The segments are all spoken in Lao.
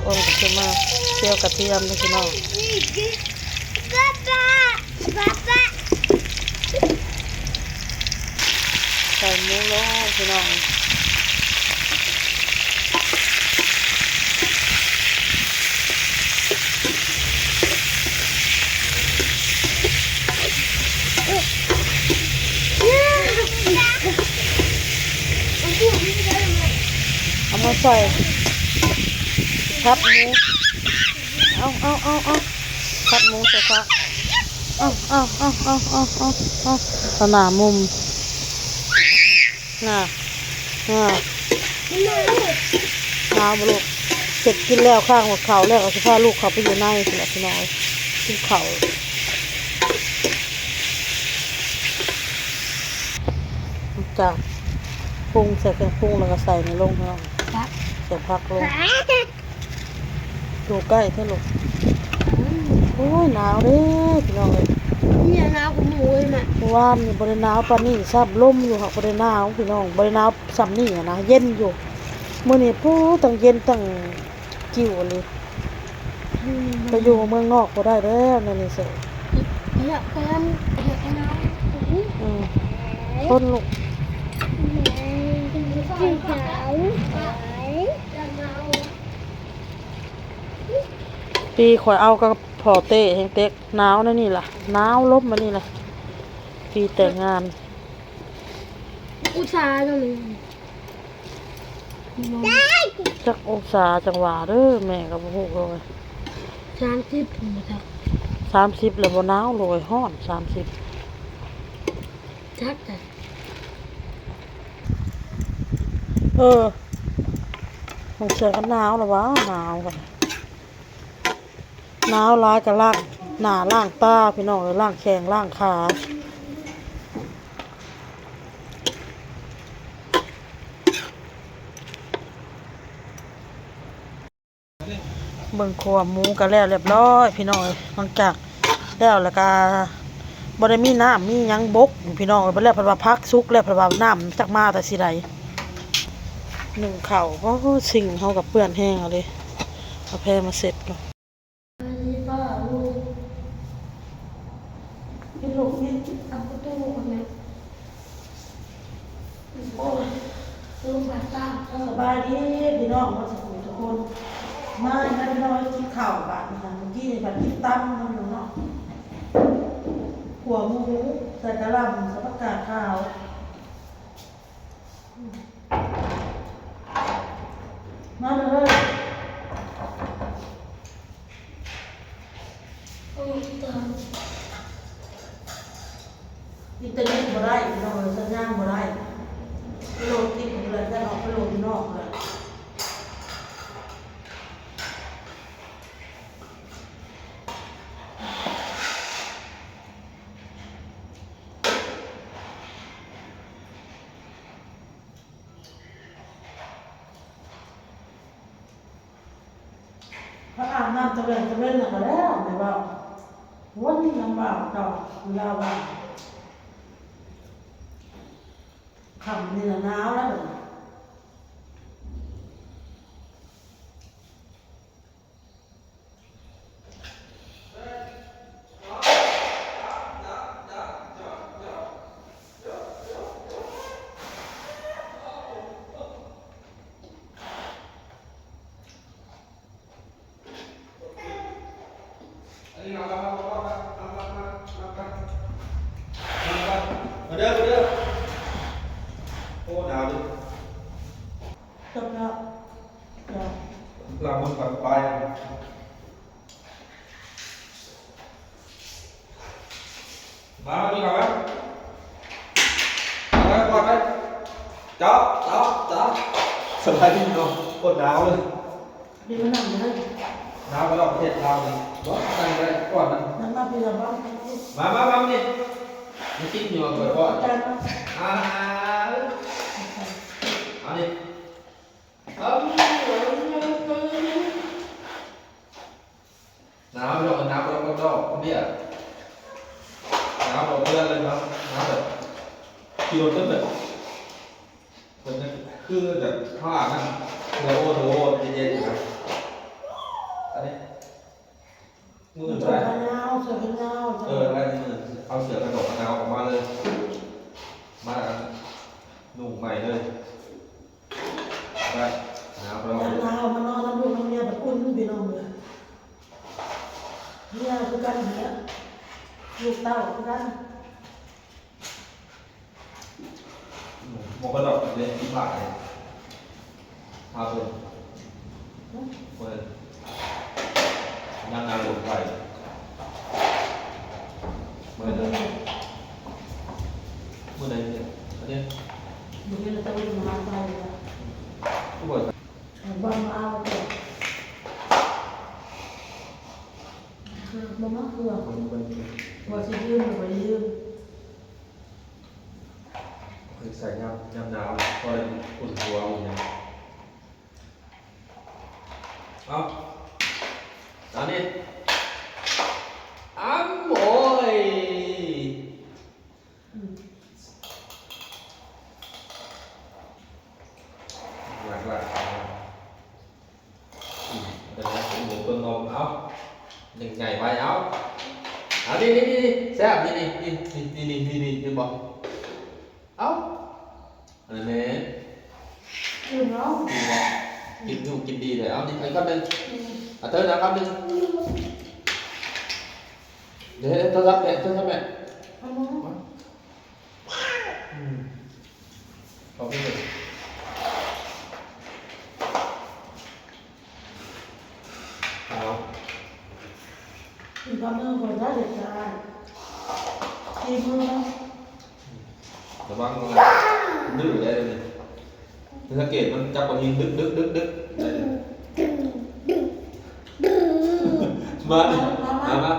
ເອົາມາຈຽວກະທຽມເດີພີ່ນ້ອງ. ໃສ່ໝູລົງພີ່ນ້ອງ. ເອົາມາໃສ່ຜັດໝູ. ເອົາ ເອົາ ເອົາ ເອົາ ຜັດໝູໃສ່ຜັກ. ເອົາ ເອົາ ເອົາ ເອົາ ເອົາ ເອົາ ເອົາ ໜ້າມຸມ ໜ້າ ໜ້າ ໜາວບໍ່ລູກ? ເຮັດກິນແລ້ວ ຄ້າງເຂົ້າແລ້ວ ກໍຊິພາລູກເຂົ້າໄປຢູ່ໃນພຸ້ນແຫຼະພີ່ນ້ອງເອີຍ ກິນເຂົ້າ. ຈາກປຸງໃສ່ເຄື່ອງປຸງ ແລ້ວກໍໃສ່ນີ້ລົງພີ່ນ້ອງ ໃສ່ຜັກລົງ. ຢູ່ໃກ້ແທ້ລູກ. ໂອ້ຍ ໜາວເດ້ພີ່ນ້ອງເອີຍ ນີ້ໜາວກວ່າໝູ່ເລີຍແມ່. ເມື່ອວານນີ້ບໍ່ໄດ້ໜາວປານນີ້ຊ້ຳ ລົມຢູ່ຫາກບໍ່ໄດ້ໜາວພີ່ນ້ອງ ບໍ່ໄດ້ໜາວຊ່ຳນີ້ນະ ເຢັນຢູ່. ມື້ນີ້ປູ້ ທັງເຢັນທັງ ຈິ້ວອີ່ຫຼີ. ອືມ ໄປຢູ່ເມືອງນອກບໍ່ໄດ້ແລ້ວ ແນວນີ້ເສີ. ຢາກໄປນຳ ຢາກໄປນຳ. ອືມ ຄົນລຸກ. ປີຂ້ອຍເອົາກັບພໍ່ເຕ້ແຮງເຕັກ ໜາວແນວນີ້ລະ ໜາວລົມແບບນີ້ລະ ປີແຕ່ງງານ. ອຸດສາຈັ່ງນີ້ ຈັກອົງສາຈັ່ງຫວາເດີ ແມ່ກໍບໍ່ຮູ້ເລີຍ. ສາມສິບພຸ້ນຈັກ ສາມສິບແລ້ວບໍ່ໜາວໂລຍ ຮ້ອນສາມສິບ ຈັກແຕ່. ເອີ ສົງໄສກໍໜາວລະຫວາ ໜາວ ໜາວຫຼາຍກໍລ້າງໜ້າລ້າງຕາພີ່ນ້ອງເອີຍ ລ້າງແຂ້ງລ້າງຂາ. ເບິ່ງ ຂົ້ວໝູກໍແລ້ວລຽບລ້ອຍພີ່ນ້ອງເອີຍ. ຫຼັງຈາກແລ້ວລະກະບໍ່ໄດ້ມີນ້ຳມີຫຍັງບົກພີ່ນ້ອງເອີຍ. ບັດແລ້ວເພິ່ນວ່າຜັກສຸກແລ້ວ ເພິ່ນວ່ານ້ຳຈັກມາແຕ່ຊິໃດ. ໜຶ້ງເຂົ້າ ໂອ້ ຊິງເຮົາກໍເປື້ອນແຮງເອົາເດ້ ເອົາແພມາເຊັດກ່ອນ. ອັນນີ້ປ້າລູກ ເປັນໂລກນີ້ ອັນປະຕູຫັ້ນນະ. ໂອ້ຍ ສະບາຍດີພີ່ນ້ອງໝົດສູ່ທຸກຄົນ. ມາ ມາພີ່ນ້ອງກິນເຂົ້າບາດນີ້ ເມື່ອກີ້ນີ້ບາດກິນຕຳນຳຢູ່ເນາະ ຂົ້ວໝູໃສ່ກະຫຼ່ຳ ໃສ່ຜັກກາດຂາວ. ມາເດີ. ໂອ້ຍ ຕາຍ ອິນເຕີເນັດບໍ່ໄດ້ພີ່ນ້ອງເອີຍ ສັນຍານບໍ່ໄດ້. ໂຫຼດຕິດຢູ່ເຮືອນ ຢ້ານອອກໄປໂຫຼດຢູ່ນອກເລີຍ. ພາອາບນ້ຳຕະເວັນ ຕະເວັນແລ້ວກໍແລ້ວ ແມ່ເວົ້າ ວນນຳເວົ້າເຈົ້າ ລາວວ່າ ຄ່ຳນີ້ລະໜາວແລ້ວ. ມາເດີ ມາເດີ ໂອ້ ໜາວເດີ ຈັບແລ້ວ ລາບນວນຜ່ອນຄະບາຍ. ມາ ມາກິນເຂົ້າໄປ ມາໄປ ມາໄປ ເຈົ້າ ເຈົ້າ ເຈົ້າ ສະບາຍດີເນາະ ໂຄດໜາວເລີຍ. ເດີ ມານັ່ງເດີ ໜາວໄປນອກປະເທດລາວນີ້ ບໍ່ ນັ່ງໄດ້ກ່ອນນະ ນັ່ງມາພີ້ລະ ມາ ມາ ມາ ມານີ້ ມາກິນຢູ່ກ່ອນ ຈານມາ ອ່າ ເອົານີ້. ໜາວພີ່ນ້ອງເອີຍ ໜາວບໍ່ໄດ້ປອກດອກເບຍ ໜາວບໍ່ເພື່ອນເລີຍເນາະ ໜາວແບບຂີ່ລົດຈົນແບບ ເປັນຄືແບບພາກນັ້ນ ເຫຼືອໂອດເຫຼືອໂອດເຢັນໆນະ. ເມຍຄືກັນ ເມຍ ລູກເຕົ້າຄືກັນ. ໝວກກັນນັອກເດ້ ທີ່ພາດເດ້ ພາເພິ່ນ ຫຶ? ເພິ່ນ ຍາມນາລົງໄປ ເມື່ອໃດ ເມື່ອໃດເນຍ ອັນນີ້ ມື້ນີ້ລະຕະເວັນມາໃສ່ລະ ຄືບໍ່ ເອົາ ບໍ່ມາເອົາ ບໍ່ມາເຄືອ ບໍ່ ບໍ່ ບໍ່ຊິຢືມ ບໍ່ໄດ້ຢືມ. ເພິ່ນໃສ່ຍາມ ຍາມໜາວ ພໍໄດ້ອຸ່ນຕົວ ອຸ່ນຫຍັງ. ເອົາ ອັນນີ້ ອ້ຳ ໂອ້ຍ ອືມ ຫຼາກຫຼາຍ. ອືມ ເບິ່ງນົມ ເອົາ ຍັງໃຫຍ່ໄວ ເອົາ ອັນນີ້ ນີ້ ນີ້ ແຊບ ນີ້ ນີ້ ນີ້ ເຫັນບໍ່ ເອົາ ອັນນັ້ນແຫຼະ ກິນເນາະ ກິນເນາະ ກິນຢູ່ ກິນດີເລີຍ ເອົາ ນີ້ ອີກຄຳໜຶ່ງ ອືມ ເອົາ ເທີນ ເອົາຄຳໜຶ່ງ ເດີ ໂທລະສັບແມ່ ໂທລະສັບແມ່ ເອົາມາ ອືມ ເອົາເລີຍ ເອົາ ກິນກັບມືບໍ່ໄດ້ເດັດຂາດ ຕີມື ລະວັງ ດື້ໄດ໋ ນີ້ ສັງເກດມັນຈັບກ້ອນຫີນ ດຶກໆໆໆ ມານີ້ ມາ ມາ ມາ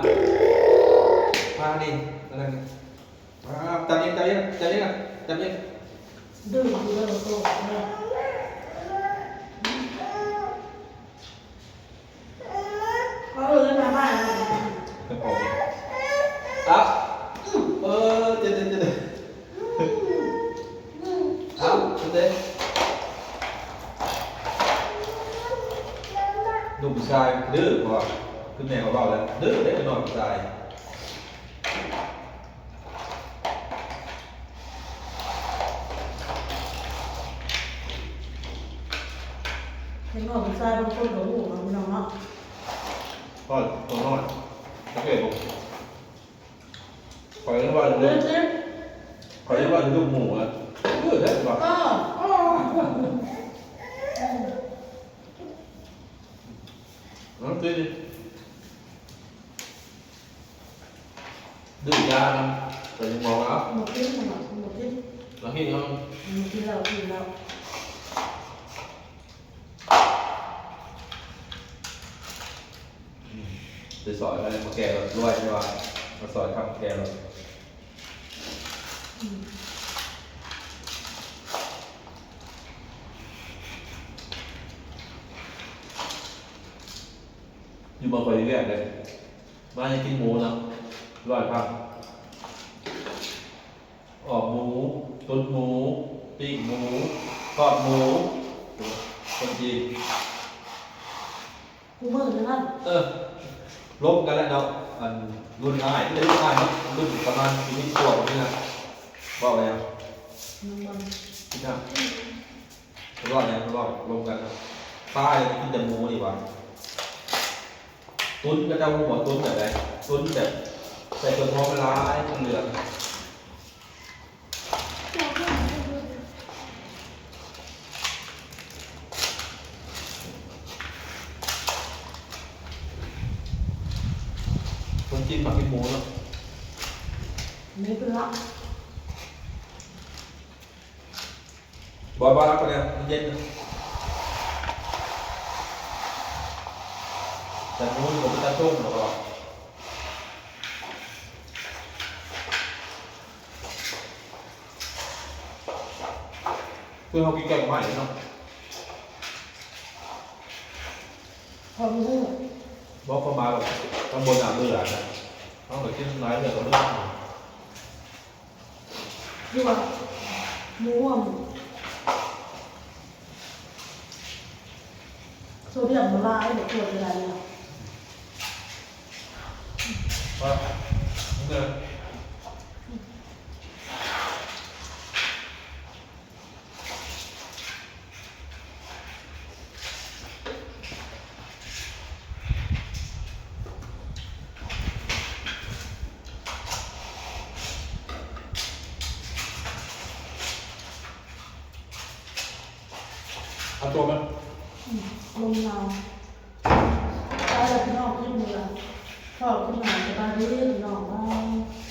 ມານີ້ ມາ ຈັບນີ້ ຈັບນີ້ ຈັບນີ້ ຈັບນີ້ ດຶງຢູ່ເດີໂຕ ເອີ ເອີ ມາ ມາ ມາ ເອີ ເຈັບ ເຈັບ ເຈັບ ເອົາ ເຈັບເດ້ ລູກຜູ້ຊາຍດື້ ເພາະວ່າຄືແມ່ເຂົາເວົ້າແລ້ວ ດື້ເດ້ ເດັກນ້ອຍຜູ້ຊາຍ. ເດັກນ້ອຍຜູ້ຊາຍບາງຄົນກໍຮູ້ເນາະ ພີ່ນ້ອງເນາະ ໂອ້ຍ ຕົວນ້ອຍ ສັງເກດບໍ່ ຂ້ອຍຍັງວ່າ ເອີ ເຈັບ ຂ້ອຍຍັງວ່າລູກໝູນະ ເອີ ເດ້ ວ່າ ເອີ ເອີ ເອີ ເອີ ດື້ຢານຳ ແຕ່ຍັງມອງເອົາ ບໍ່ກິນນະ ບໍ່ກິນ ລະກິນເອົາ ບໍ່ກິນເຫຼົ້າ ກິນເຫຼົ້າ ອືມ ໄປສອຍໃຜມາແກ່ລວຍ ແຕ່ວ່າມາສອຍຄຳແກ່ລວຍ. ຢູ່ບໍ່ຄ່ອຍເຮັດວຽກເດ້ ມາຢາກກິນໝູນຳ ຮ້ອຍພັນ ອອມໝູ ຕຸນໝູ ປີ້ງໝູ ທອດໝູ ຄົນຈີນ. ຄູ່ມື້ເທົ່ານັ້ນ ເອີ ລົມກັນແຫຼະເນາະ ອັນລຸ້ນອ້າຍ ລຸ້ນອ້າຍເນາະ ລຸ້ນປະມານສິບກວ່ານີ້ນະ ເວົ້າຫຍັງ ຍັງບໍ່ ຄິດນະ ເວົ້າຫຍັງ ເວົ້າລົມກັນ ປ້າຢາກກິນແຕ່ໝູນີ້ຫວາ ຕຸນ ເຂົາເຈົ້າຮູ້ບໍ່ ຕຸນແບບໃດ ຕຸນແບບໃສ່ເຄື່ອງຫອມຫຼາຍໆ ຈົນເຫຼືອງ. ຄົນຈີນມັກກິນໝູເນາະ ນີ້ເປັນລະ ບໍ່ ບໍ່ ຮັບໄປແລ້ວ ມັນເຢັນ ແຕ່ໝູນີ້ບໍ່ເປັນຕາຕົ້ມດອກ. ຄືເຮົາກິນແກງໜໍ່ໄມ້ເນາະ ເຮົາບໍ່ຮູ້ ບໍ່ ຄວາມໝາຍວ່າຕຳບົນໜ້າເບື່ອນະ ເຮົາກໍກິນຫຼາຍເທື່ອກໍເບື່ອ ຄືວ່າໝູ ໂຊດຽມມັນຫຼາຍ ບໍ່ຄວນເວລານີ້ເນາະ ວ່າ ເອີ. ເອົາຕົວມາ ອືມ ລົມໜາວ ໄປແລ້ວພີ່ນ້ອງ ຄລິບນີ້ລະ ພໍ້ຄລິບໜ້າ ສະບາຍດີພີ່ນ້ອງ ບາຍ.